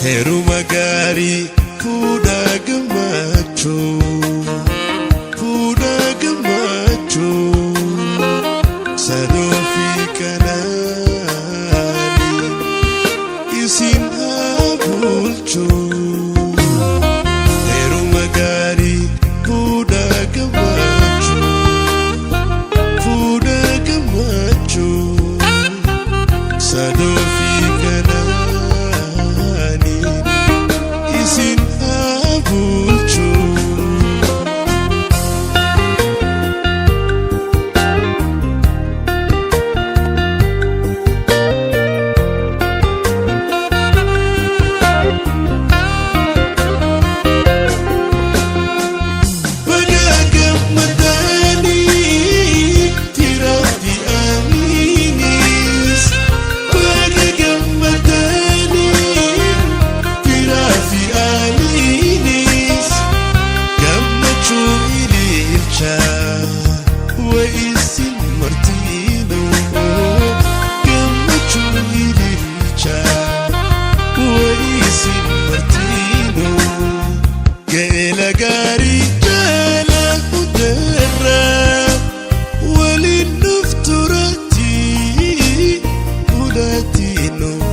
Heeruma gaarii fuudhaa gammachuu, fuudhaa gammachuu, sadoo fi qanaanii isin haa bulchuu. Heeruma gaarii fuudhaa gammachuu, fuudhaa gammachuu, sadoo fi qanaanii isin haa bulchuu. Baga gammadanii firaa fi amiinis. Baga gammadanii firaa fi amiinis. Gammachuu ililcha wa isin martiinuu. Gammachuu ililcha wa isin martiinuu. Gaa'ela gaarii jaala hundarraa waliin nuuf turatti fuudhatti nuuf